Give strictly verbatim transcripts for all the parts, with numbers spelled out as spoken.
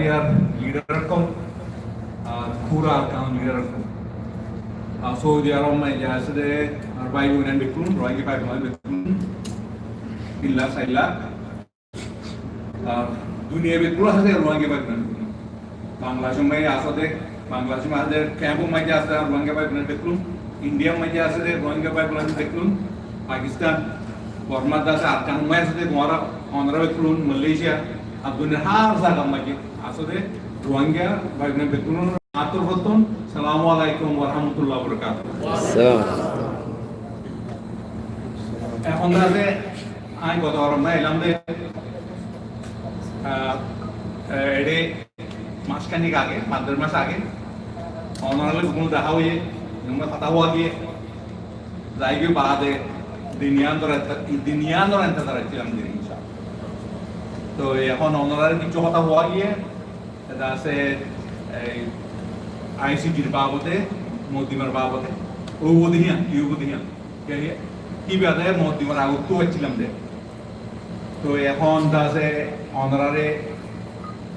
Rohingyar leader ókkol, ar fura Arakan leader ókkol. Ar Saudi Arab maze asé de añár bái boin bekkún, Rohingya bái boin bekkún, tin lak, sair lak. Ar duniyai bekkún asé de Rohingya bái boin bekkún. Bangladecor maze asé de, Bangladecor maze asé de, camp or maze asé de Rohingya bái boin bekkún, India maze asé de Rohingya bái boin bekkún, Pakistan, Borma de asé, Arakan maze asé de, tuáñra, onora bekkún, Malaysia, ar duniyar hár zagar maze asé de Rohingya bái boin bekkún, añár torfóttun, Assalamu alaikum wa rahmatullahi wa barakatuhu. Salam. Ehón de asé, añí goto bar ailám de, ah, eh, ede mas khanik age, mas der mas age, onoralloi bekkún dahá óiye, bekkún hotá hoó giyé, zai giyé bade din yián or ente-, din yián or entezar goijjílam de, inshaAllah. Toi ehón onoralloi kessú hotá hoó giyé, ede asé, ei, I C G r babote, moddimar babote, óibo de yián, ki óibo de yián. Ki, ki bade moddimar agottú hoiccílam de. Toi ehón de asé onorare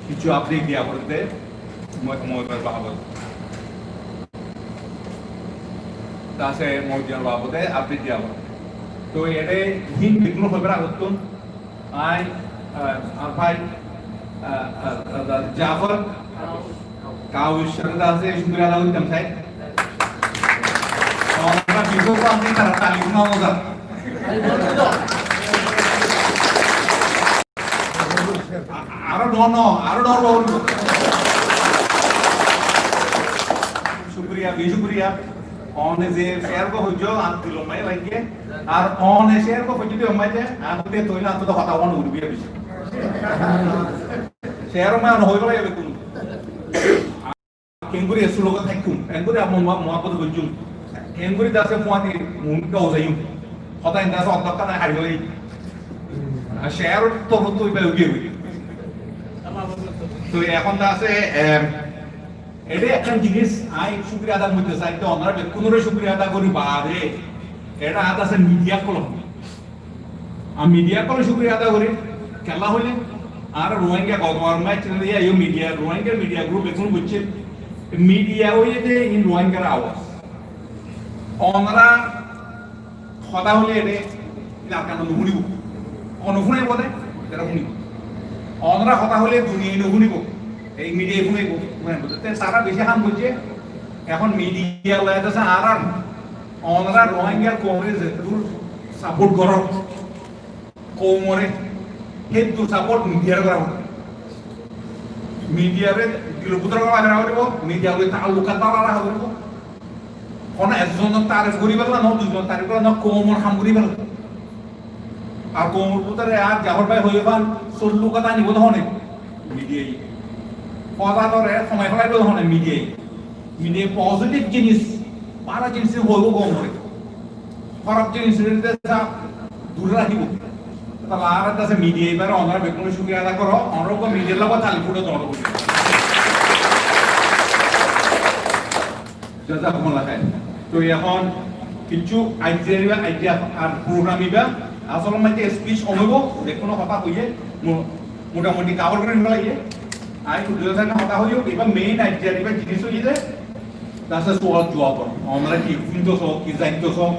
kessú update diya foribó de, mo-, moddimar babote. De asé moddimar babote update diya foribó. Toi ede hín bekkún hoibar agottún Añí, ah, añár bái, ah, ah, ah, Jafar Kaus or de asé cúkuriya ada goittám sai. Onora bifore party tara tali no hoó. A-, aró dóro, aró dóro. Cúkuriya, beci cúkuriya. One ze share gán hoiyó, añár dilor maze lage. Ar one share gán hoiyó de, añár maze, añár de toi na, añár to hotá hoó no foribo beci. Share maze no hoibo lage bekkún. Kengori e suluk táikkum, kengori añár mo-, mo-, muhabbot goijjum. Kengori de asé fuañti mun ka uzaiyum. Hotá inde asé oddek hotá hári félai. Ar share to hoto iba ugi ugi. Toi ehón de asé, em, Ede ekkán jinis añí cúkuriya ada goittó sai de, onora bekkúnore cúkuriya ada gorí bade, ede ada asé media ókkol. Añí media ókkolore cúkuriya ada gorí, kiyólla hoilé, añára Rohingya goto bar maze channel ye, yo media, Rohingya media group bekkún buijjé. Media óiye de in Rohingyar awaz. Onora hotá hoilé ede, ede Arakan no fúnibo. Ó no fúnibo de, tará fúnibo. Onora hotá hoilé duniyai no fúnibo. Ei media fúnibo, fúnibo. Te tará beci ham goijjé. Ehón media loi de asé añárar. Onora Rohingya koumore zedur support goró, koumore, hédur support media re gorá. Media re dilor bútore raká foribo, media loi taallukat bála raká foribo. Hono ekzonor tarif gorí fela no, duizonor tarif gorí fela no, koumor ham gorí fela. Ar koumor bútore ar Jafar bái hoiyé fán, sollu hotá anibo de hone, media ye. Hotá dóre homai felaibo de hone, media ye. Media ye positive jinis, bála jinis hoibo koumore. Hóraf jinis re de sa dure rakibo. Te añára de asé media ibare onora bekkúne cúkuriya ada goró, onora uggwá media loi tali furo dóro. Jazakumullah khair. Toi ehón kessú aijjar iba, aijja ar program iba, asol maze speech hom óibo, ze kúno hotá hoiyé, mo-, motamuti cover gorí félaiye. Añí uddesa hotá hoiyé, iba main aijjar iba jinis óiye de, de asé sual juwab. Onora ki fúinto só, ki zainto só.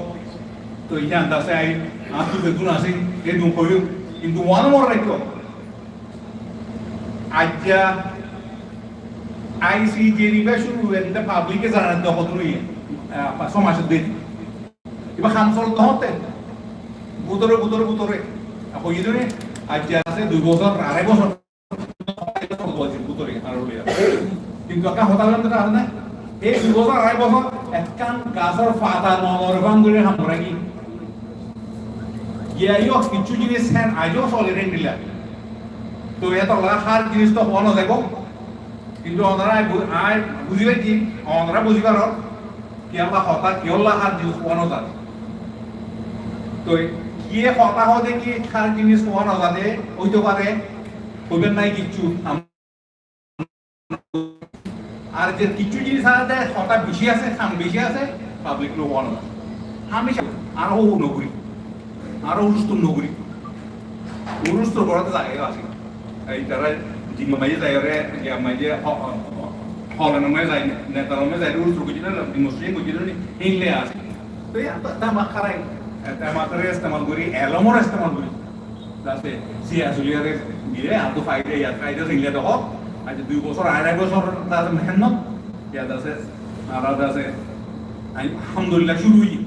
Toi iyan de asé añí, añáttu zedún asé, edún hoiyum. Kintu one more raikko. Aijja I C J r iba cúru óiye de public e zana de hotún óiye, ah, fañs só mac or de. Iba ham solto hote. Bútore, bútore, bútore. Hoiyé de, aijja asé dui bosór, arai bosór. Kintu ekkán hotá hoilám de asé na, ei dui bosór, arai bosór, ekkán gasór fata no lore fán gorí ham gorá ki? Yá, yó kessú jinis hén aijjó sole de endilla. Toi etolla hár jinis to hoó no zaibo. Kintu onora añí bu-, añí buzí faijjí, onora buzí faror. Kiyólla hotá, kiyólla hár jinis hoó no zar. Toi kiyé hotá hoó de ki hár jinis hoó no zar de óito fare, hoibar nai kessú. Ar ze kessú jinis asé de, hotá beci asé, ham beci asé, public loi hoó no zar. Hámica aró hó no gorí, aró urustur no gorí. Urustur goráte zaga asé. Ei tará Dimor maze zai, ore, ya maze ho-, ho-, holanor maze zai, netalor maze zai, ur suru gojjé de, demonstration gojjé de, híin le asé. Toi ya, ta, ta ma karai, ta ma karai estemal gori, elomor estemal gori. Dase, si asuli are, dire, ar to faida, ya faida, híin le to hok. Aijja dui bosor, arai bosor, dase mehnot, ya dase, ara dase, alhamdulillah, curu óiye.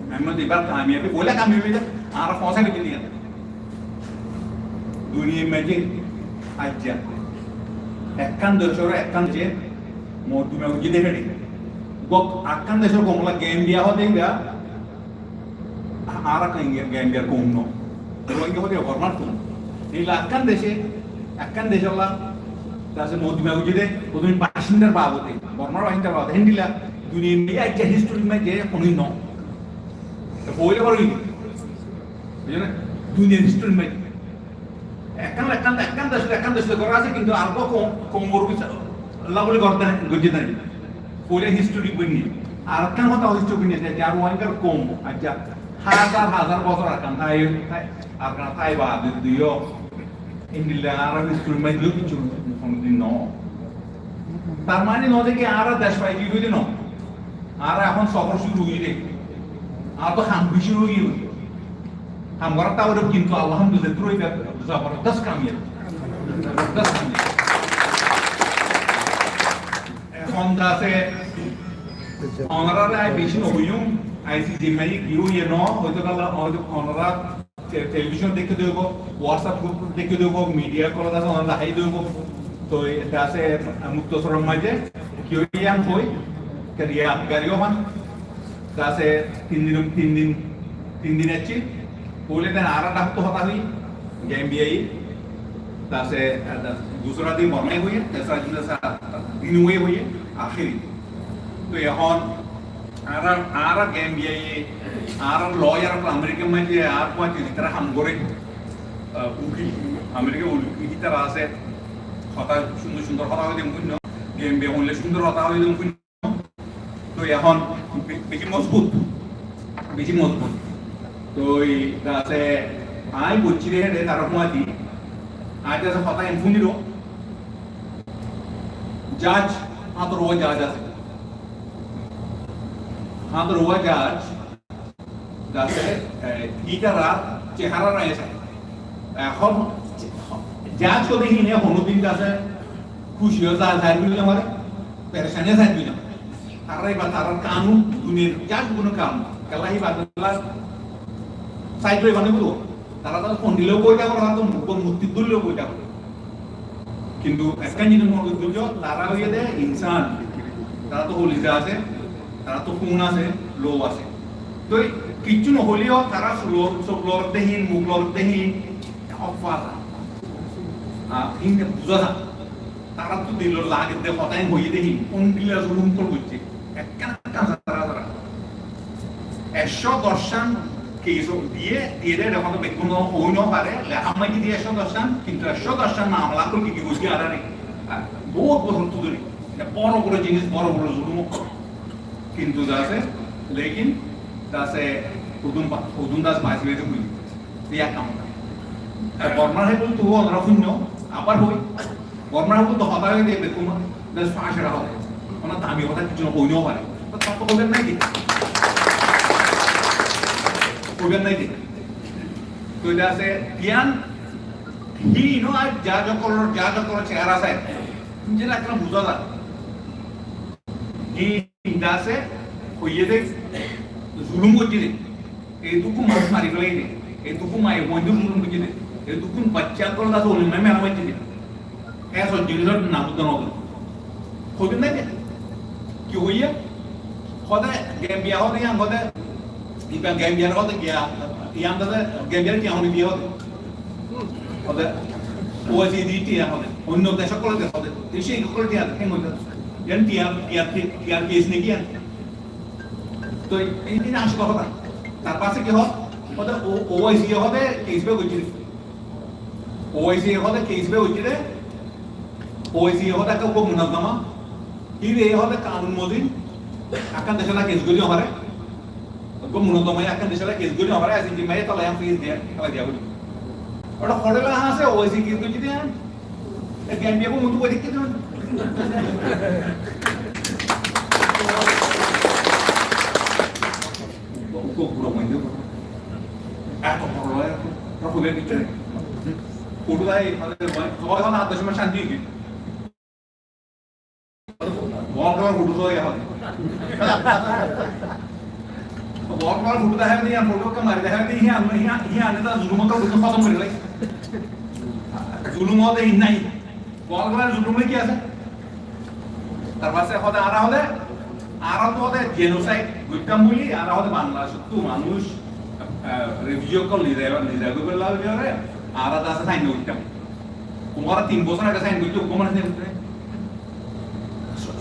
Añára ibar kamiyabi, boile kamiyabi de, añára fosai bidi diyan. Duniyar maze aijja ekkán decor, ekkán dece moddima gujji de hedi. Gok ekkán decor gomla Gambia hode iba, añára Gambia, Gambiar koum no. Rohingya hode Bormar koum. Ila ekkán dece, ekkán dece ola, dase moddima gujji de, hodun basindar babote, Bormar basindar babote, hendilla duniyar maze aijja history maze kono no. Te foila baro ini. Bujho na? Duniyar history maze. Ekkán, ekkán, ekkán dece, ekkán dece gora asé, kintu ar koum, koumor bicá, Allah boli gora de, gojje de. Foila history boni. Ar ekkán hotá history boni, je ar Rohingyar koum, aijja, hazar, hazar bosor Arkan tái, tái, Arkan tái bade diyo. Endilla añára history maze diyo kissú honodin no. Tar mane no de ki añára dec fai giyói de no. Añára ehón sofor curu óiye de. Añára to ham beci óiye de. Ham gorat to óiye, kintu alhamdulillah, duro óiye de, zabardost kamiyab. Zabardost kamiyab. Ehón dase, onorare añí beci no hoiyum, añí si zimma ki óiye no, hoito gala, hoito onora te-, television deikké de óibo, WhatsApp group deikké de óibo, media call asé, onora dahái de óibo. Toi ete asé, muktasor maze, ki óiye yián hoi, ke yadgari óiye. Te asé tin din, tin din, tin din accíl. Foila de añára Dhakot hotá hoi, Gambia ye. Te asé, dusra din Borma ye hoiye, tesra din asé Benue ye hoiye, ahéri. Toi ehón Añára, añára Gambia ye, añára lawyer ókkol America maze, añára Guwahati tara ham gore, ah, ukil, America ukil tara asé, hotá cúndor cúndor hotá hoiye de mui no, Gambia hoile cúndor hotá hoiye de mui no. Toi ehón be-, beci mozbut, beci mozbut. Toi ete asé, añí buzzí de, de tara Guwahati, añí ete asé hotá en fúniro, judge, hátor uore judge asé. Hátor uore judge, dase, eh, ítarar cehara raiye sai. Ehón judge óile híine honodin dase kúci ói za-, zair gorí no fare, perecani zair gorí no fare. Tará iba tarar kanun, duniyar judge gunor kanun. Kiyólla iba tarar side loi bane buzo. Tará tará fondileo boi táke, tará to murti dulileo boi táke. Kintu ekkán jinis mone goijjó, tará óiye de insán, tará to holiza asé, tará to hún asé, lou asé. Toi kissú no hoileyo tará suk lor, suk lor de hín, muk lor de hín, offa asé. Ar hín de buza za. Tará to dil lage de hotá hín hoiye de hín, hondilla zulum ókkol goijje. Ekkán ekkán tará tará. Ekcó doc cán case diye, diye de, ehón to beggún hoi no fare, leha maze diye ekcó doc cán, kintu ekcó doc cán mamela ókkol ki ki goijje añára ni? Ah, bout bosór tui dóri. Ete boro boro jinis, boro boro zulum ókkol. Kintu dase, lekin dase, hodún ba-, hodún dase basi basi hoi. Iya kam. Ar Bormar hé buli tui onora fúinno, abar hoi. Bormar hé buli to hotá hoi de bekkún, bes fañs era hotá. Ono dami hotá kissú hoi no fare. To tar to hoibar nai de. Hoibar nai de. To ete asé, tiyan, híin no ar judge ókkolor, judge ókkolor cehara sai. Jera ekkán buza za. Híin dase, hoiye de, zulum goijje de. Etukkún manúc mari félaiye de, etukkún maiyafuain dóre zulum goijje de, etukkún bacca ókkol dase olim maze mela maijje de. Hé sób jinis or nam udda no gorí. Hoibar nai de. Ki hoiye? Hode Gambia hode yián hode, iba Gambia hode giya, yián hode Gambia re tiya hone diye hode. Hode O I C D tiya hode, oinno dec ókkole de hode, dec ókkole tiya hode, hé hode. Yián tiya, tiya, tiya case naki yián? Toi ei, ei asé hotá. Tar pase ki hoó? Hode O-, O I C hode case be goijje de. O I C hode case be goijje de. O I C hode ekká uggwá munazama. Híre hode kanun mozin. Ekkán dec ola case gorí no fare. Uggwá munazama ekkán dec ola case gorí no fare. Asé ki maye tola yián case diya, tola diya buli. Ota hode leha asé O I C case goijje de. Gambia ko muntu ko dekte to. Ko, ko bura mane. Eto boro lawyer, to ko dekte. Udu dai, mane, to ko na to shima shanti ki. Bol khelar futu só ehón. Bol khelar futu dahái de, yián futu ke mari dahái de, yián, yián, yián eta zulum ke futu hótom gorí félaiye. Zulum óde in nai. Bol khelar zulum ki asé? Tar bade hóde, añára hóde, añára to hóde genocide goittám buli, añára hóde Bangladecóttu manúic, ah, refugee ókkol nizai, nizai goríbolla buli, añára dase sign goittám. Tuáñra tin bosór age sign goittó, uggwá mane sign goittó nai.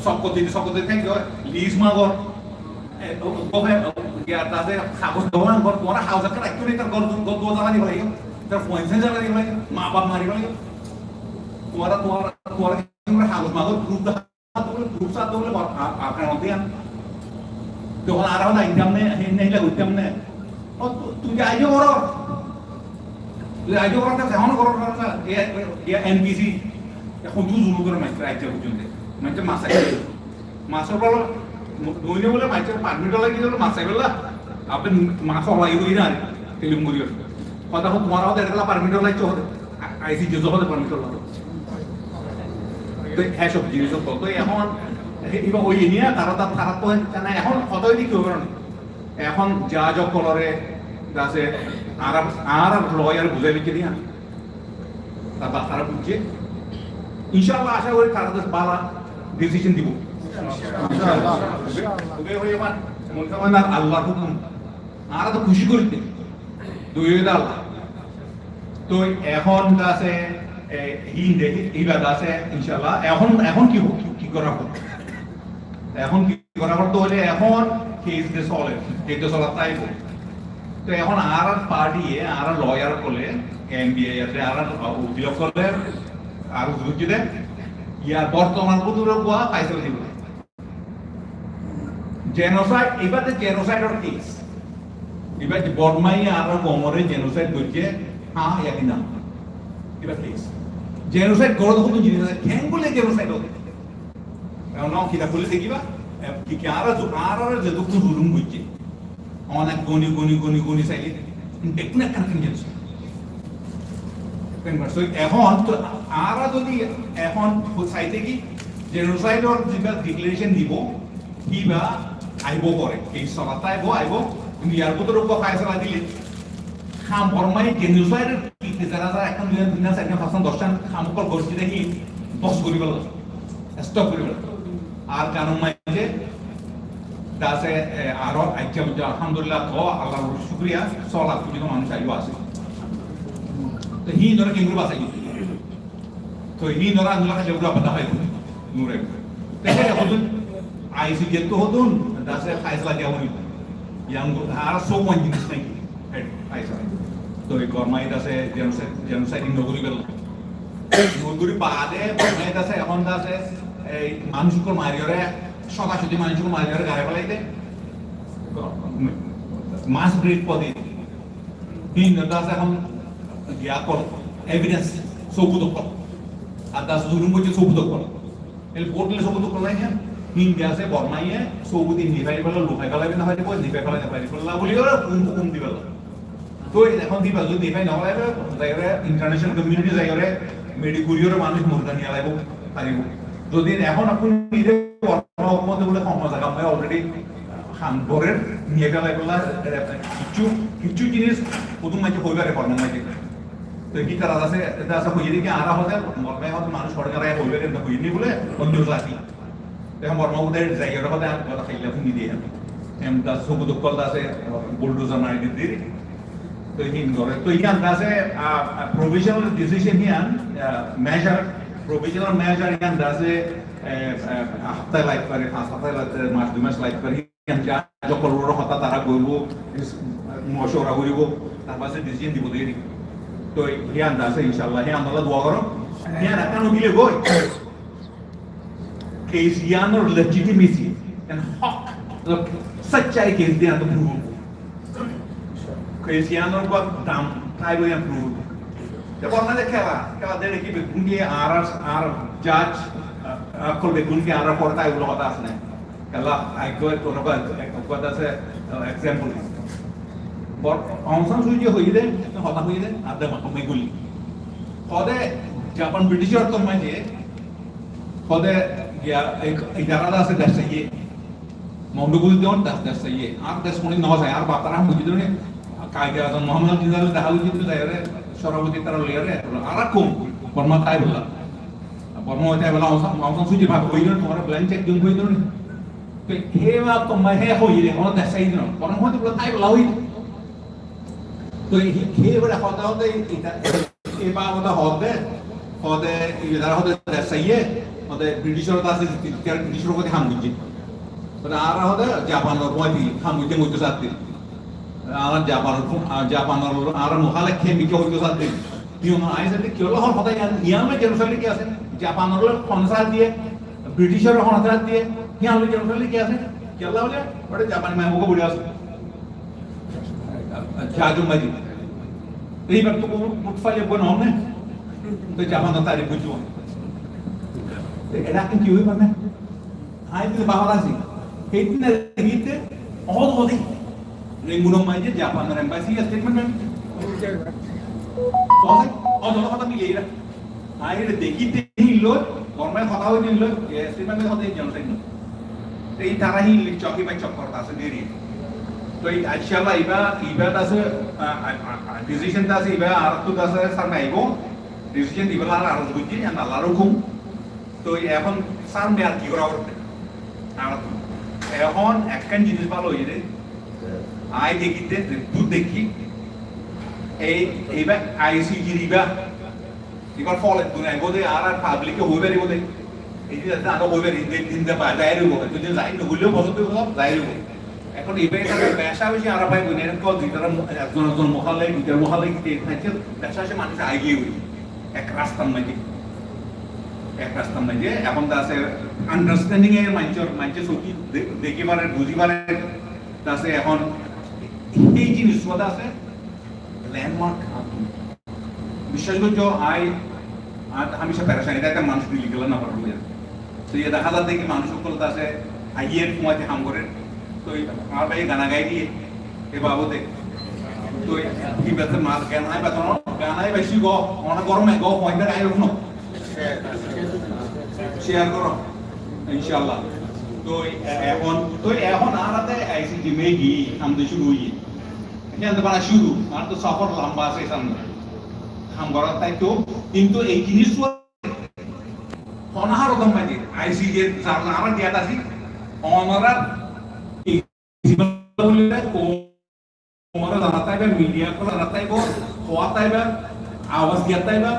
Sokko dite, sokko dite thank you, lease magor. E, o, o, o, e, o, ya, tade kagos dogan gor, tuáñra house ekkán raikkó nai, tar gor, gor duwar zalai di félaiyo, tar fuain fuain zalai di félaiyo, ma baf mari félaiyo. Tuáñra, tuáñra, tuáñra, tuáñra kagos magor proof da Proof sá to bóle, a-, a-, Arakan diyan. Tohón añára zaitám né, hé, né, híla goittám né. Ó, tu-, tui aijjó goró. Tui aijjó goró, tóile ehón goró, goró na. E, e, e, N B C. Ehón tui zulum goró, maincé aijjó foijjonto. Maincé mas aijjó. Masor bóle, mo-, moine bóle, maincé permit loi giyé bóle, mas aibólla. Apni mas loi giyé na, telim gori. Hotá hó, tuáñra hó, eçe permit loi giyé hó. A-, I C J hó, permit loi. Te hé sob jinis ókkol. Te ehón, e, iba óiye niya, tará ta-, tará to hé, na, ehón hotá óilde ki óibo na? Ehón judge ókkolore, dase, añára, añára lawyer buzái loiye niya. Tar baf tará buijje. Incállah, acá gorí tará to bála decision dibo. Incállah. Tui óiye man, mone hoó na Allahr hukum. Añára to kúci gorí de. Dui óiye de Allah. Toi ehón dase, e, hín de, iba dase, incállah. Ehón, ehón ki, ki, ki gora foribó? Ehón ki gora foribó? Tóile ehón case de sole, case de solat táibo. Toi ehón añárar party ye, añárar lawyer ókkole, N B I R de añárar ukil ókkole, ar uzu de, ya bortoman bútore uggwá faisala dibo. Genocide, iba de genocide or case. Iba de Bormaye añárar Gomore genocide goijje, há, ya ki na? Iba case. Genocide goró de hodún jinis asé, kengori genocide óiye? Ehón no, kitab fori dekiba, e, ki, ki añára zu-, añára ze duk zulum goijje. Onek goni, goni, goni, goni saile, dekún ekkán ekkán genocide. Ekkán genocide. Ehón to añára zodi ehón sai táki, genocide or ziba declaration dibo, kiba aibo gore, ei solat aibo, aibo, kintu yar bútore uggwá faisala dile, ham Bormaye genocide or ki, ki zara zara ekkán, duikán, tinkán, sairkán, fañskán, dockán ham ókkol goijje de hín bos gori félaibo. Stop gori félaibo. Ar Arakanor maze dase, e, aró aijja foijjonto alhamdulillah, to Allahr cúkuriya, só lak foijjonto manúic aijjó asé. Te híinore kengori basai dito? Te híinore añára haile gura bada faibo. Nure. Te hé hodún, I C J to hodún, dase faisala diya foribo. Yián go-, ar só wan jinis nai. Ei, aicca. Toi Bormaye dase genocide, genocide no gori féllo. No gori bade, Bormaye dase, ehón dase, ei manúic ókkol mariyóre, sóta sóti manúic ókkol mariyóre garai félai de. Mass grave fodi. Híin dase ehón giya ókkol, evidence, sobut ókkol. Ar dase zulum goijje sobut ókkol. El vote le sobut ókkol nai híyan. Hín de asé Bormaye sobut in nifai félai, lufai félai, nifai félai, nifai félai, nifai félai buli ore hukum, hukum di félai. Toi ehón diba zodi nifai no félai, zaiyóre international community zaiyóre, medi goriyóre manúic Mauritania laibo, faribo. Zodi ehón apuni nide Borma hukumote buli hom zaga moi already ham gorer, nifai félai bolla, kissú, kissú jinis hodún maze hoi fare Borma maze. Toi ki tará asé, eta asé hoiye de ki añára hode, Bormai hode manúic hode añára hoiye de, hoiye ni bole, onno zati. Ehón Borma ude zaiyóre hode, añára hode hailla funi diye. Em da sobut ókkol asé, bulldozer mari di diri. Toi híin gore. Toi yián asé, a, a, provisional decision yián, a, measure, provisional measure yián asé, e, e, hafta lagi fare, fañs hafta lagi fare, mas dui mas lagi fare. Judge ókkolor hotá tará hoibo, mocuwara goribo, tar bade decision dibo deri. Toi híyan asé, incállah, híyan olla dua goró. Híyan ekkán ukile goi. Case yiánor legitimacy and hók, saccai case de yián prove óibo. Case yiánor dam táibo yián prove óibo. Te Borma de kela, kela de ki beggún ki añárar, añárar judge, a, a, ókkol beggún ki añárar fore táibo buli hotá asé né? Kela, aiggo ekko, ekko, ekko asé, a, example. Bor-, Aung San Suu Kyi hoiyé de, hotá hoiyé de, ar de ma-, me guli. Hode Japan British or to maze, hode giya, ek, idara asé dec saiye. Mondu buzí de, dec, dec saiye. Ar dec koni no sai, ar batara ham buzí de, Kaide Azam Muhammad Ghazali dahá buzí de, zaire, soraboti tara loiyore, ar kom, Borma táibolla. Borma táibolla, Aung San, Aung San Suu Kyi bábe hoiyé de, tuáñra blank check din hoiyé de. Te he bát to mai he hoiyé de, hono dec saiye de, Borma hoiyé de, táibolla hoiyé de. To he, he bát hotá hotá, ita, E babote hoódde, hoódde, ibá dara hoódde dec saiye, hoódde British or dase ziti, British or goti ham goijje. Hoódde añára hoódde Japan or goti ham goijje, goitto sádde. Añára Japan or, a, Japan or, añára muhálef kemike goitto sádde. Iyan añí sádde ki ólla hor hotá iyan, iyan loi Jerusalem ki asé? Japan or loi hon sár diye, British or hon sár diye, iyan loi Jerusalem ki asé? Ki ólla bole, ore Japan mai mugo buli asé. Jahaz or maze. Eibar to bút faile bone hone. To Japan or tarif buzó. To era ekkán ki óibo na? Añí to bála así. Hédin na hédin, ódde ódde. Rangoon or maze Japan or embassy statement. Ódde, ódde hotá mile era. Añí ere dekí de hín loi, Bormai hotá hoiyé de hín loi, e, Sri Lanka hotá hoiyé de hín loi. Te tará hín loi chok, ibá chok gorá asé deri. To e, inshallah, ibá, ibá dase, a, a, a, a, decision dase, ibá añárattú dase, sárme aibo, decision ibá lar aros goijje, en Allar hukum. To ehón sárme ar ki gorá foribó? Añárattú. Ehón ekkán jinis bála óiye de, añí dekí de, dui dekí, ei, ibá I C J ibá, Ibár fol eddún aibó de, añára public e hoi faribó de. Ei je añára hoi fari, in de, in de ba, zair óibo. Eddún zair no goille bosór de bosór zair óibo. Ehón ibá ere beca beci añára bái boin ere kol di, tará mu-, ekzon ekzon muhálef, itar muhálef, itar muhálef, beca beci manúic aigiyé goi. Ek rastar maze. Ek rastar maze. Ehón to asé understanding e manúcor, manúce sóki de-, dekí fare, buzí fare. To asé ehón ei jinis to asé landmark. Biccác goijjó, añí, añí hámica perecani táitam manúic nili gele no fare buli. To iye dehá zar de ki manúic ókkol to asé, aiyér, fúañti ham gorér. To añár báiye gana gai diye, e babote. To ibá to mar gana ibá to, gana ibá si go, ona gorme go, fúañti gai no. Share goró, inshallah. To ehón, to ehón añára de I C J maze ham de cúru óiye. Ehón to bana cúru, ar to sofór lamba asé samne. Ham gorat táito, kintu ei jinis to hono harotor maze, I C J zar nara diyat asé, onora koumore zanat táiba, media ókkol zanat táiba, hoat táiba, abas diyat táiba,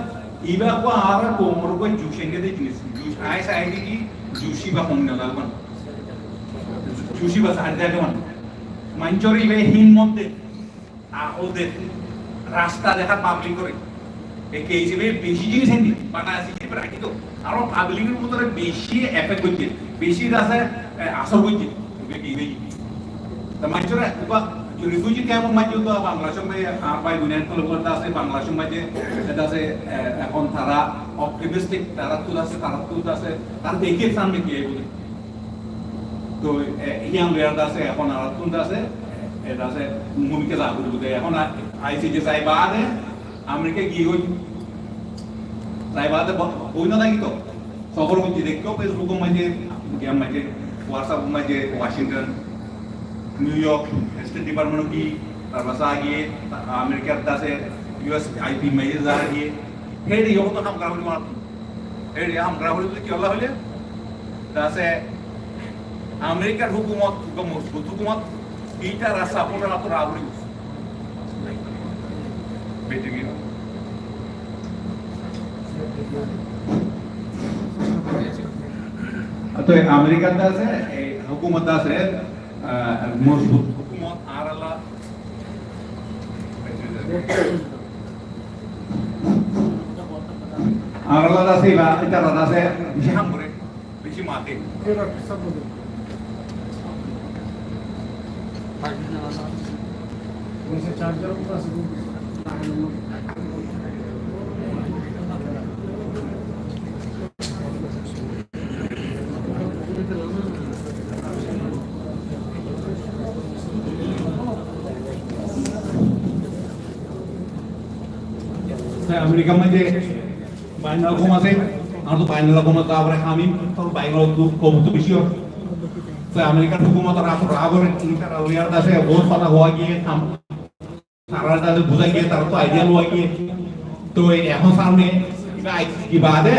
ibá ko añárar koumor uore juc ainne de jinis, juc, añí sai de ki, juc ibá hon nela uan. Juc ibá sari de uan. Manúcore ibá himmot de, ahó de, rasta dehá public ore. E case ibá beci jinis ainde, bana asé ki rakí to. Ar public or bútore beci effect goijje, beci asé, e, asor goijje. Ibá ki ibá. To manúcore uba refugee camp or maze to Bangladesh or maze, añár bái boin ókkol uba asé, Bangladesh or maze, eta asé, e, ehón tará optimistic, tará to asé, tará to asé, tará dekí samne ki óibo. To, e, iyan loi ar to asé, ehón añárattú to asé, e, to asé, mumkin za gorí de, ehón a-, I C J sai baade, America giyé goi, sai baade bo-, boi no táki to. Sofór goijjé de, keu Facebook or maze, giyar maze, WhatsApp or maze, Washington, New York, State Department giyé, tarfore giyé, America to asé, U S I P maze za giyé, héçe yó to ham gorá foribo. Héçe ham gorá foribo de ki olla hoile, to asé Americar hukumot, uggwá mozbut hukumot, itará support or añárattú rá foribo. Bete giyé. Toi America to asé, e, hukumot to asé, a, mozbut hukumot, añárlla, añárlla to asé, iba, itará to asé, beci ham goré. Beci mate. Uno se charger uno se. Amerikar maze bainal akóm asé, añára to bainal akómot zaibar ham, tói bainal akóm to beci ór. Tói Amerikar hókumotor uore rag óre, ítara loiyar dase bout hotá hoó giyé, ham, tará dase buzá giyé, tará to idea loó giyé. Tói ehón samne kiba I C C baade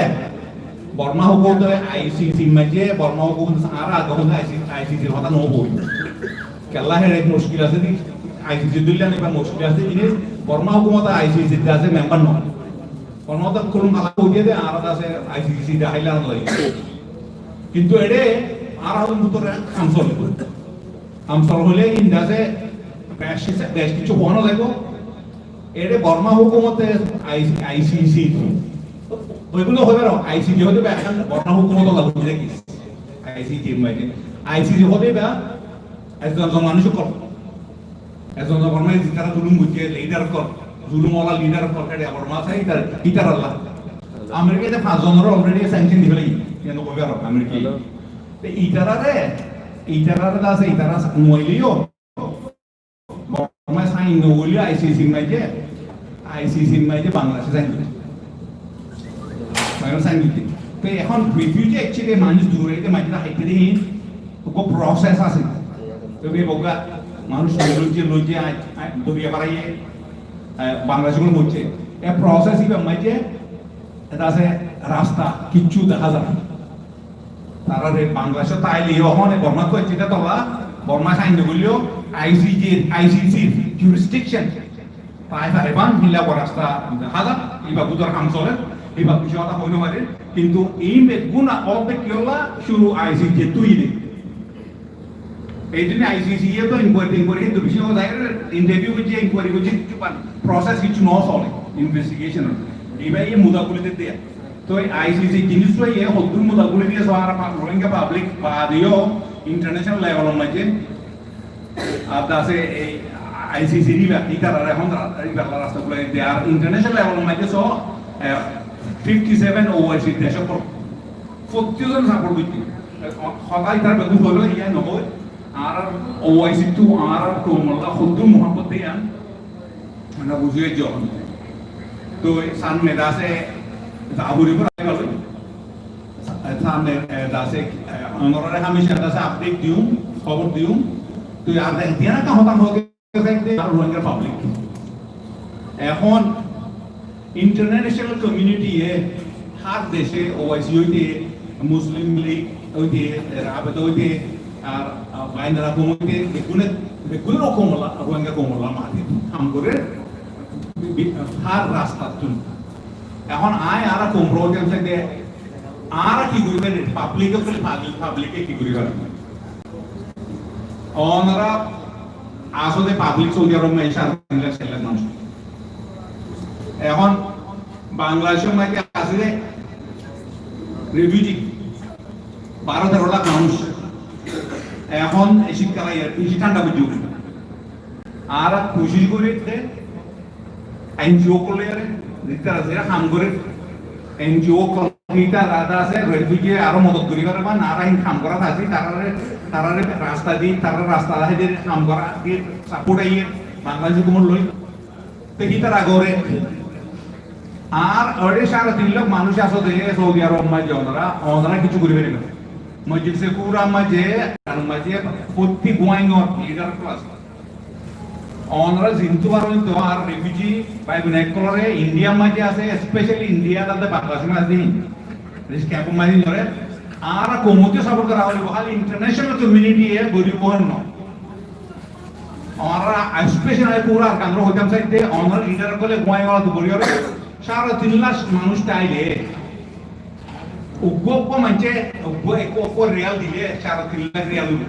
Borma hókumote I C C maze, Borma hókumote añára age hotá I C C, I C C r hotá no hoó. Kiyólla héçe muckil asé de, I C C dóilla nibá muckil asé de, Borma hókumote I C C dase membar no. Borma hókumote kúlum kala hoó diyé de, añára dase I C C de háilla no lage. Kintu eçé añára hókumotor ham sole. Ham sole hoile in dase beci, beci kessú hoó no zaibo. Eçé Borma hókumote I-, I C C, ói buli hoibar, I C C hoibar, ehón Borma hókumotolla buli rakíye. I C C maze, I C C hoibar, ekzon ekzon manúic ókkol, ekzon ekzon Bormar zitara zulum goijjé, lidar ókkol, zulum ola lidar ókkol, eçé Borma asé, ítara, ítaralla. Amerikaye fañs zonore already sanction di félaiye, iyán hoibar Amerikaye. Te ítarare, ítarare dase, ítara nuaile yó, Bormai sain no goille I C C r maze, I C C r maze Bangladece sain goijje. Bangladece sain goijje. Te ehón refugee actually manúic duraite maze háite de hin, ekko process asé. Te be boga manúic loijje, loijje, ai, ai, doriya faraye, eh, Bangladece goi moijje. E process ibar maze, eta asé rasta, kessú dehá za. Tarare Bangladecot táile yó ehón Bormat goijje de tolla, Bormai sain no goilleyo I C C, I C C r jurisdiction. Tar fore ban hilla boro rasta házar, iba bútor ham soler, iba kessú hotá hoi no fare, kintu ei beggún ódde kiyólla cúru I C C ttu de. Ei zone I C C ye to inquiry, inquiry hintu beci no zai, interview goijje, inquiry goijje, kessú pan, process kessú no sole, investigation. Iba ye muda guli de diya. Toi I C C jinis loi e hoddúr mudaguli diye, so ar pa-, Rohingya public baade yó international level or maze, ar dase ei I C C riba, itarare ehón ra-, riba rasta gula diye, ar international level or maze so, eh, fifty seven O I C dec ókkol, fottí zon support goijje. Eh, ho-, hotá itar beggún hoilo, iya no hoi, ar O I C ttu, ar koum olla hoddúr muhabbot diye, Mane buzí faijjó. Toi samne dase, dase, eh, onorare hámica dase update diyum, hóbor diyum. Toi ar dek diyan ekkan hotá hoóde, ar Rohingya public. Ehón international community ye hár dece O I C óite Muslim League óite, Rabita óite, ar, ar, Bainul Akóm óite, beggúne, beggúne Rohingya koum olla, Rohingya koum olla maze ham gorer, bi-, bi-, hár rastattún. Ehón añí añára koum ókkol óite de, añára ki gorí fari, public ókkol, public, public e ki gorí fari? Onora asó de public Saudi Arab maze sare tin lak, sare tin lak manúic. Ehón Bangladecor maze asé de refugee, baró teró lak manúic. Ehón e cítkala, e cít thánda buijjó. Añára kucíc gorí de N G O ókkol loi, zitara zitara ham gorer, N G O ókkol, itara dase refugee aró modot gorí fare, ba añára hín ham gorát así, tarare, tarare rasta di, tarare rasta dahái di ham gorá di, support aiyé, Bangladesh hukumot loi. Te ki tara gore? Ar ore sare tin lak manúic asé de Saudi Arab maze, onora, onora kessú gorí fare na. Masjid se pura maze, ar maze fottí guáingor leader class. Onora zintu faro zintu, ar refugee bái boin ókkolore India maze asé, especially India, tade Bangladesh maze asé, ris camp maze nore, añára koumottu support gora foribo, hali international community e goribo no. Añára especially pura Arkanore hoitam saide, onora leader ókkole guáingor tu gori ore, sare tin lak manúic táile, Uggwá, uggwá maincé, uggwá, uggwá, uggwá riyal dile, sare tin lak riyal óibo.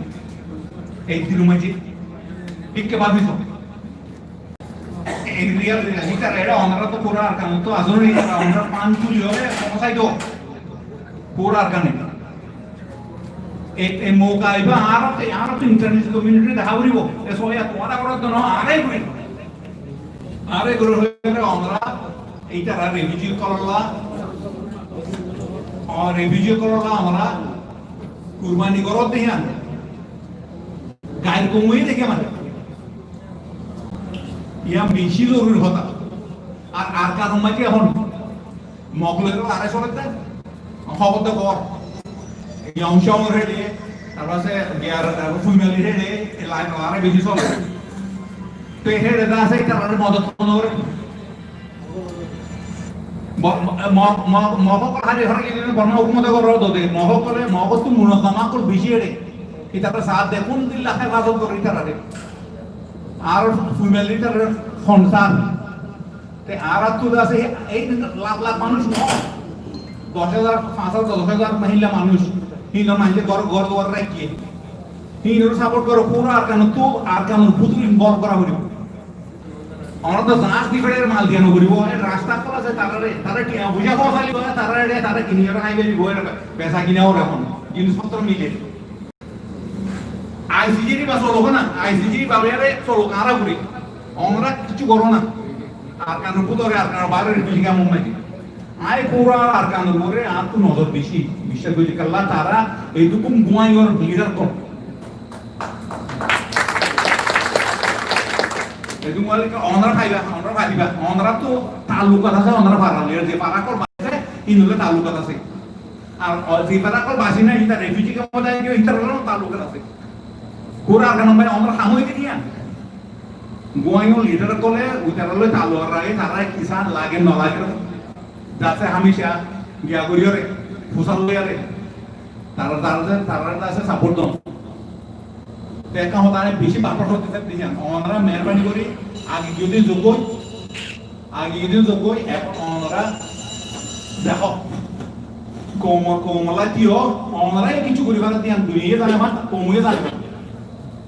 Ek dinor maincé. Thík ki bábi so. Ek riyal dile, ítara, ítara onora to pura Arkan to asó ni, ítara onora fan tuli óile, foóñsai do. Pura Arkan e. E, e mouka aiba, añára to, añára to international community dahá foribo. E sóiya tuáñra goró de no, añára gorí. Añára gorí hoilé onora Ítara refugee ókkolólla, ó, refugee ókkolólla añára kurbani goródde yián gair koum óiye de ki mane? Yián beci zoruri hotá. Ar Arkanor maze ehón Mog loi lorái solér de. Hóbor de hóbor. Yong Shong héçe, tarfore giyar, tarfore Fuimali héçe, e lain lorái beci solér. Te héçe de asé, tarare modot no goré. Bo-, mo-, mo-, mo-, Mog ókkol hári hóri giyé Borma hókumote goré de, Mog ókkole, Mog ottu munozzama ókkol beci héçe. Itarare saá de, kún dilla hefazot goré itarare. Ar Fuimali itarare hon sar. Te añárattu de asé, ei lak lak manúic no, doc házar, fañs házar, doc házar mahilla manúic, híinor maincé gór, gór duar raikké. Híinore saport goró, fura Arkanottu, Arkanor bútore involve gorá foribó. Añára to zañs di fere mal diya no foribó, e rasta ókkol asé, tarare, tarare tiañ foisa fósai dibo, tarare, tarare kiniyore hái felibo, besa kina ór ehón, jinispottro mile. I C J iba solok na, I C J iba loi solok añára gori. Onora kessú goró na. Arkanor bútore, Arkanor baáre, refugee camp or maze. Añí fura Arkanor uore añáttu nozor beci. Biccác gorí kiyólla tará edún guáñiyor leader ókkol. Edún guáñiyor onora faiba, onora faiba. Onorattu taallukot asé, onora farar loi, ze fara ókkol basi asé, híinor loi taallukot asé. Ar o, ze fara ókkol basi nai, ítara refugee camp ot táke, ítarar loi taallukot asé. Fura Arkanor maze onora ham óiye de yián. Guáñiyor leader ókkole ítarar loi taalluk raké, tarare ki san lage no lage. Dase hámica giya goríyore, fusár loiyore, tarare, tarare, tarare dase saport don. Te ekkán hotá añí beci bar bar hoité sai de yián. Onora meherbani gorí, age giyé de zogói, age giyé de zogói, ehón onora dekó. Koum, koum loi tiyo, onora kessú gorí fare de yián, duniyai zane, koum ye zane.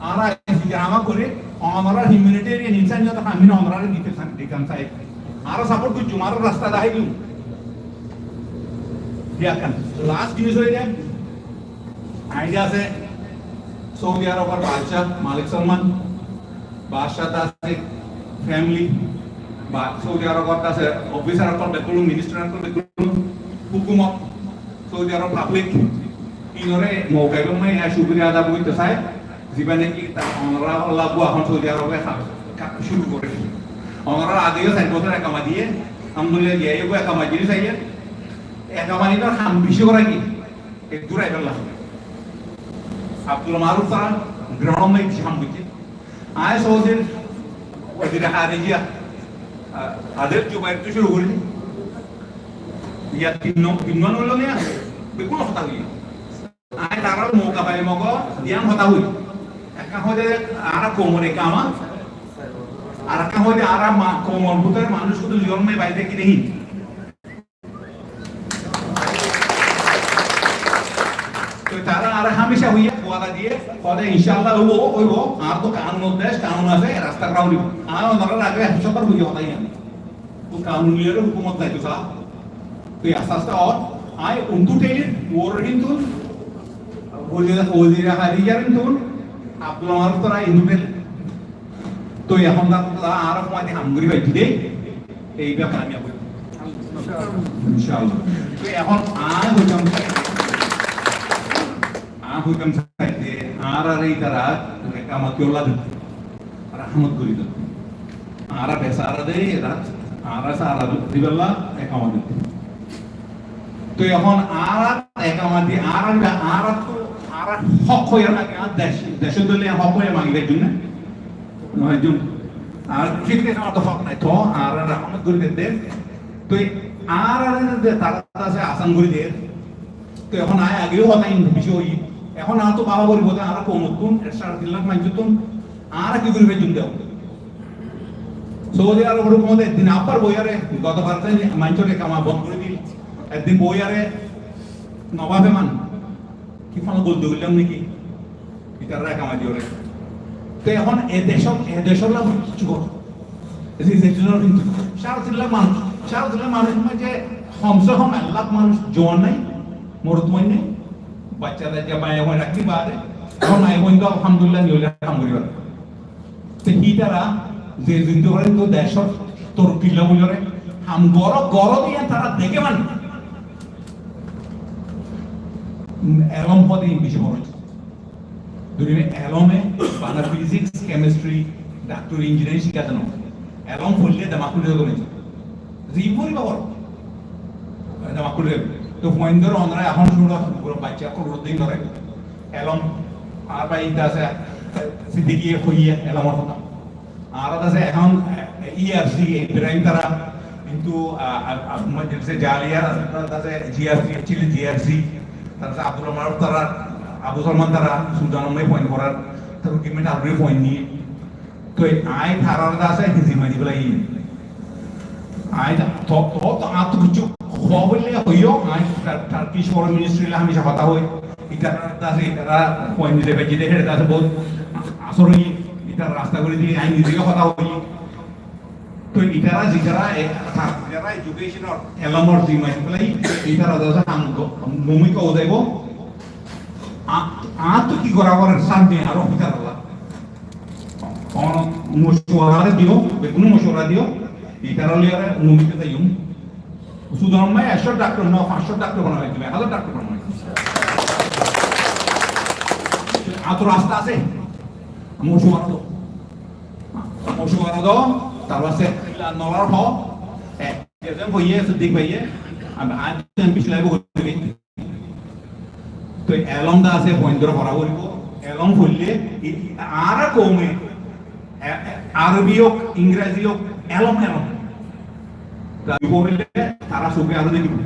Añára I C J ama gorí, onorar humanitarian, insaniyot ham ín onorare dite san, ditam sai. Añára saport goijjum, añára rasta dahái diyum. Yián ekkán. Last jinis óilde, añí de asé Saudi Arobor Badshá Malik Salman, Badshá de asé family, ba Saudi Arobor de asé officer ókkol beggún, minister ókkol beggún, hukumot, Saudi Arab public, inore mouka ibá maze cúkuriya ada goittó sai, ziba naki ta-, onora olla gua ehón Saudi Arab e ka-, ka-, cúru gorer. Onora age yo sair bosór ekama diye, alhamdulillah diye, yo ekama diye sai, ekama diye ham beci gora ki, ek dura ibá la. Abdul Maruf tara ground maze beci ham goijje. Añí Saudir wazir harijiya, a, Adel Jubair ttu cúru gorí. Yián tin no-, tin no óilo ne, beggún hotá hoiye. Añí tarar mouka faile Mog diyan hotá hoi. Ekkán hoó de añára koumor ekama, ar ekkán hoó de añára ma-, koumor bútore manúic kúdu zulum e baide ki de hín. Toi tará añáre hámica hoiye, wada diye, hoó de incállah óibo, óibo, añár to kanunor dec, kanun asé, rasta gura óibo. Añára onorare age sótar hoiye hotá yián. Toi kanun loiyóre hukumot zaito sa. Toi aste aste ór, añí untú thélir, uor hintun, wazir, wazir harijár hintun, Abdul Maruf tara hintun thélir. Toi ehón de añára fúañti ham gorí faijjí de, ei bafare kamiyab óibo. Incállah. Toi ehón añí hoitam sai, añí hoitam sai de, añárare ítara ekama kiyólla de, rahmot gorí de. Añára besahara de, ítara, añára sahara de, dibálla ekama de. Toi ehón añára ekama di, añára, añára to, añára hók hoiyóre magi, añár dec, decót dóilla hók hoiyóre magi faijjum né? No faijjum. Añára fitne añára to hók nai, to añára rahmot gorí der de. Toi añára de tara asé asan gorí der. Toi ehón añí age yo hotá in beci hoiyi. Ehón añára to báfa foribo de añára koumottún, ek sáre tin lak manúcottún, añára ki gorí faijjum de. Saudi Arobor hukumote ek din abbar boiyóre, goto bar din maincór ekama bon gorí dil. Ek din boiyóre no báfe man. Ki hono golti goillám naki? Itarare ekama diyóre. Te ehón e decót, e decór lá kessú gor. E decór kintu sáre tin lak manúic, sáre tin lak manúic maze komse kom ek lak manúic zuan nai, morot fuain nai, bacca tacca, maiyafuain rakíbar. Ehón maiyafuain to alhamdulillah niyole ham gorí fare. Te hítara ze zuntu goré to decór torokki loi buli goré, ham goró, goró de yián tara deké mani. Elóm hoó de beci boro. Duniya elóme bana physics, chemistry, doctor, engineering cíkka de no. Elóm foille demak fuli zaibo. Ziburi babor. Ede makkule. To fuaindor onora ehón cúno, gura bacca ókkol din dore. Elom, ar bái ita asé, Siddiqui hoiye, elomor hotá. Ar asé ehón, eh, E R C, Ibrahim tara, kintu, ah, ah, ah, Majlise Jaliya, asé G R C, actually G R C, tar asé Abdul Maruf tara, Abu Salman tara, Sudan ot fuain gorar, tar gimit already fuain ni. Toi añí tarare de asé hinzi mari félai. Añí ta-, to, to, to, añáttu kessú hoi faille hoiyó, añí Tur-, Turkish Foreign Ministry loi hámica hotá hoi. Itarare de asé, itará hoi nize bejji de, héçe de asé bout asór óiye, itará rasta gorí diye, añí nize hotá hoi. Toi itará, itará, e, ta-, itará education or elomor zimma di félai, itará de asé ham go-, mumkin ói zaibo. A-, añáttu ki gora forer samne aró itará la. Ono mocuwara diyo, beggúne mocuwara diyo, itará loi aró mumkin zaiyum. Sudan ot ekcó daktor no, fañscó daktor banai diba, ek házar daktor banai diba. Añáttu rasta asé, mocuwara do. Mocuwara do, tar bade nolar ho, e, eze hoiye, Siddiq báiye, ami, ami bislaibo gorí. Toi elom de asé, fuaindore fora foribo. Elom foille, i-, i-, añára koume, e-, e-, Arobi ók, Ingrazi ók, elom, elom. Tar foille, tara suke aró dekibo.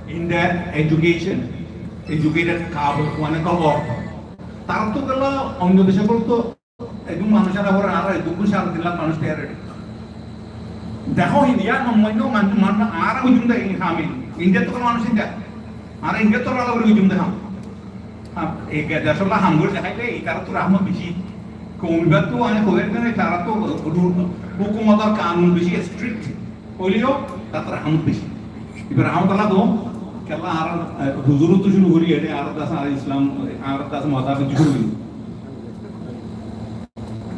In the education, educated, kabil, mane, kobor. Tar to gela onno dec ókkol to Edún manúic aná fore, añára edún sare tin lak manúic tiyar ói. Dehó, Indiar nomainda manúic, manúic, añára buijjum de, in ham in. Indiar to manúic India. Añára Indiar to ala gori buijjum de ham. Ham, e ge-, decólla ham gori deháile, itará to rahmot beci. Koum ibar to, añí hoibar de, tará to ru-, hukumotor kanun beci strict. Óileyo tar rahmot beci. Ibar rahmot Allah do, kiyólla añárar, e, huzur ottu cúru gorí, ede añárar dece añárar Islam, añárar dece mazhab ottu cúru gorí.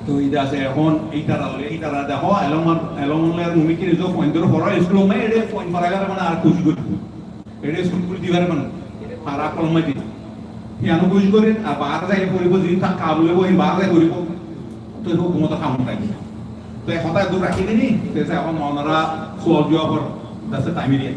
Toi ede asé ehón, itará loi, itará dehó, elom ar, elom loi ar mumkin nize fuaindore fora, iskul ot ede fuain fora gele mane ar kucíc gorí. Ede iskul kúli dibar mane, ar okkol maze. Iyán o kucíc gorí, ar baáre zai foribo, zedún tar kabil óibo, baáre zai foribo. Toi hukumotor ham táibo. Toi hotá dur rakí dini, toi ehón onora sual juwabor dase taim diye.